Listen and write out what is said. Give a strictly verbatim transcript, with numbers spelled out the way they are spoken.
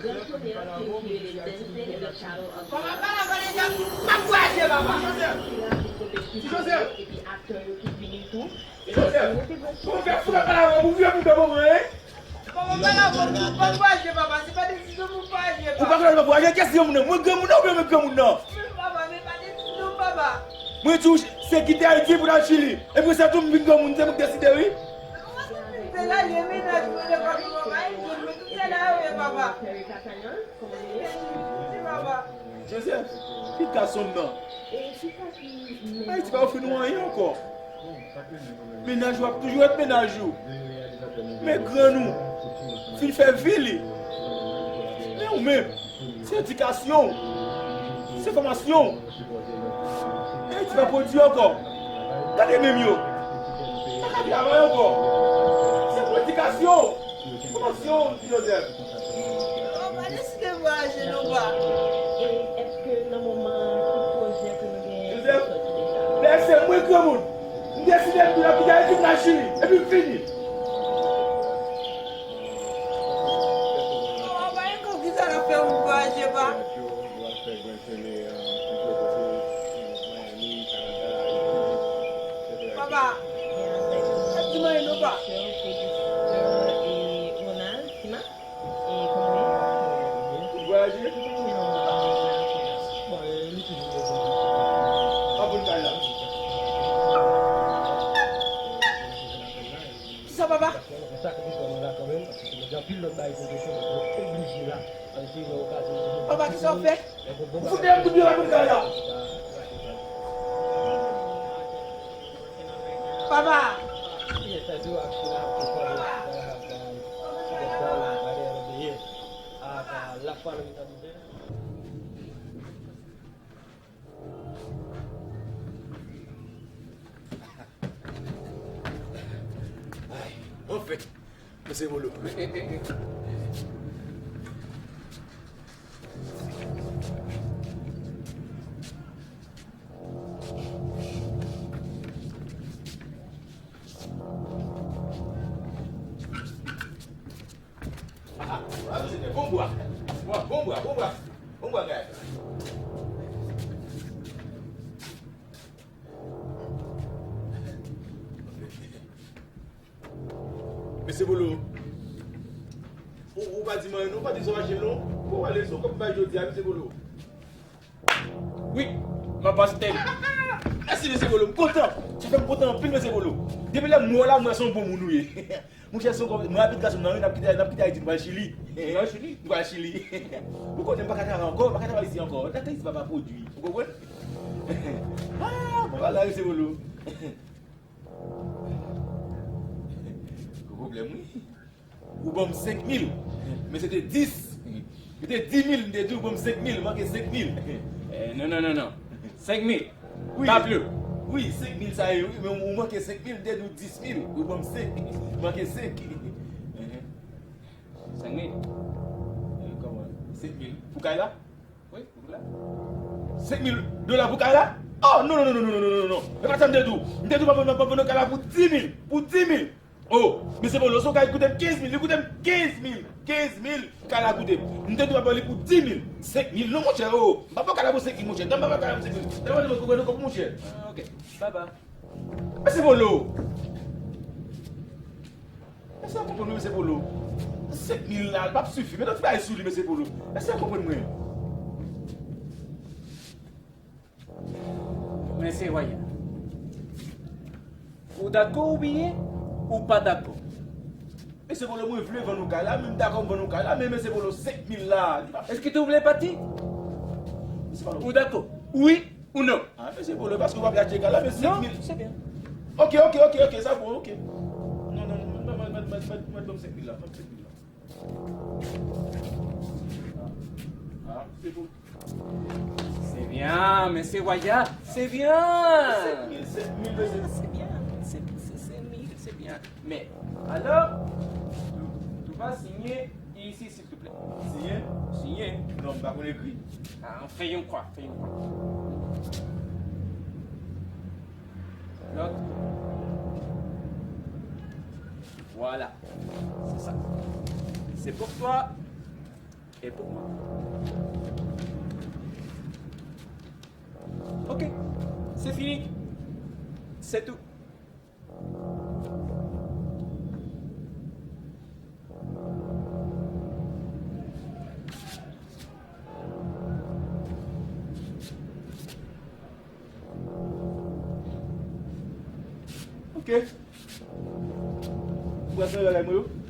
Grand Tonnerre, ki rele Dante, The Shadow of Papa, papa, pale djab, m ap vwayaje, papa. Ti Joseph! Ti Joseph! Epi aktè yo ki vini tou. Ti Joseph! Kòman fè, fouke pale avè w, ou vye moun de moman, hein? Papa, pale avè w, m ap vwayaje, papa. Se pa desizyon m ap vwayaje, papa. Ou pa konn ap vwayaje? Kiyès ki granmoun nan? Mwen granmoun nan oubyen mwen granmoun nan? Men papa, men pa desizyon m, papa. Mwen di w, se kite Ayiti pou n al Chili. Epi sa tou, m vin granmoun, se mwen k deside, wi. Joseph, kit gason m nan. Ayiti pa ofri nou anyen ankò. Mennaj ou ap toujou ret mennaj ou. Men grann ou fin fè vi li. Men ou menm, se edikasyon w, se fòmasyon w. Ayiti pa pwodui ankò. Gade menm yo. Pa ka travay ankò. Se pou edikasyon w, fòmasyon w, Ti Joseph. Papa, pa deside vwayaje non, pa. Joseph, lè se mwen granmoun, m deside m di l ap kite Ayiti, m al Chili, epi m fini. Papa, e kòb ki sa l ap fè moun vwayaje, pa? Papa, pa di m anyen non, pa. Ou vwayaje? Ann vin kay la. Kisa, papa? Papa, kisa w fè? Ou fout dèyè m tout byen ann vin kay la. Papa! Ay, anfen, mesye Bolo. Ah, ah, ah, se bon bwa. Bwa, bon bwa, bon bwa. Bon bwa, guys. Mesye Bolo, ou, ou pa di m anyen non, ou pa di m sa w achte m non. Ou ale sou kòb bay jodi a, mesye Bolo. Wi, m ap pase tèl. Mèsi, mesye Bolo, m kontan. Sa fè m kontan anpil, mesye Bolo. Depi lè m wè w la, m wè se yon bon moun ou ye. Monchè, se yon, mwen avèk gason m nan, wi, n ap kite, n ap kite Ayiti, nou pral Chili. Nou pral Chili? Nou pral Chili. Ou konnen m pa ka travay ankò, m pa ka travay isi ankò. Gade isi papa pwodui. Ou konprann? Ah, bon, bagay, mesye Bolo. Gwo pwoblèm, wi. Ou ban m senk mil, men se te dis. Se te dis mil, m te di w ban m senk mil, manke senk mil. Eh, non, non, non, non. Senk mil. Wi. Tablè. Wi, senk mil sa ye, wi, men ou manke senk mil, m te di w dis mil. Ou ban m senk. Manke senk. Senk mil. Eh, kòman? Senk mil. Pou kay la? Wi, pou la. Senk mil dola pou kay la? Oh, non, non, non. E pa sa m te di w. M te di w m ap vann, m ap vann kay la pou dis mil. Pou dis mil. Oh, mesye Bolo, se yon kay ki koute m kenz mil, li koute m kenz mil. Kenz mil, kay la koute m. M te di w m ap vann li pou dis mil. Senk mil, non, monchè, oh. M pa vann kay la pou senk mil, monchè. Non, m pa vann kay la pou senk mil. Nan vann li pou grenn kòb, monchè. Ah, ok. Bye bye. Mesye Bolo. Èske w konprann mwen, mesye Bolo? Senk mil la, l p ap sifi. Met yon ti bagay sou li, mesye Bolo. Èske w konprann mwen? Mesye Waya, ou dakò oubyen ou pa dakò? Mesye Bolo, mwen vle vann ou kay la, men m dakò m vann ou kay la, men mesye Bolo, senk mil la, li p ap... Est-ce que tu voulais partir? Mesye Bolo. Ou dakò? Oui ou non? Ah, mesye Bolo, paske w ap achte kay la, men senk mil. Non, c'est bien. Ok, ok, ok, ok, sa bon, ok. Non, non, non, mèt, mèt, mèt, mèt, mèt ban m senk mil la, ban m senk mil la. Ah, c'est bon. C'est bien, mesye Waya, c'est bien. Senk mil, senk mil, mesye. Ah, c'est bien, c'est, c'est, c'est mille, c'est bien. Mais, alors, tu, tu vas signer ici, s'il te plaît. Siyen? Siyen. Non, m pa konn ekri. Ah, fè yon kwa, fè yon kwa. Lòt. Voilà. C'est ça. C'est pour toi. Epok mwen. Ok, se fini. Se tou. Ok. Ou pral fè bagay mwen yo?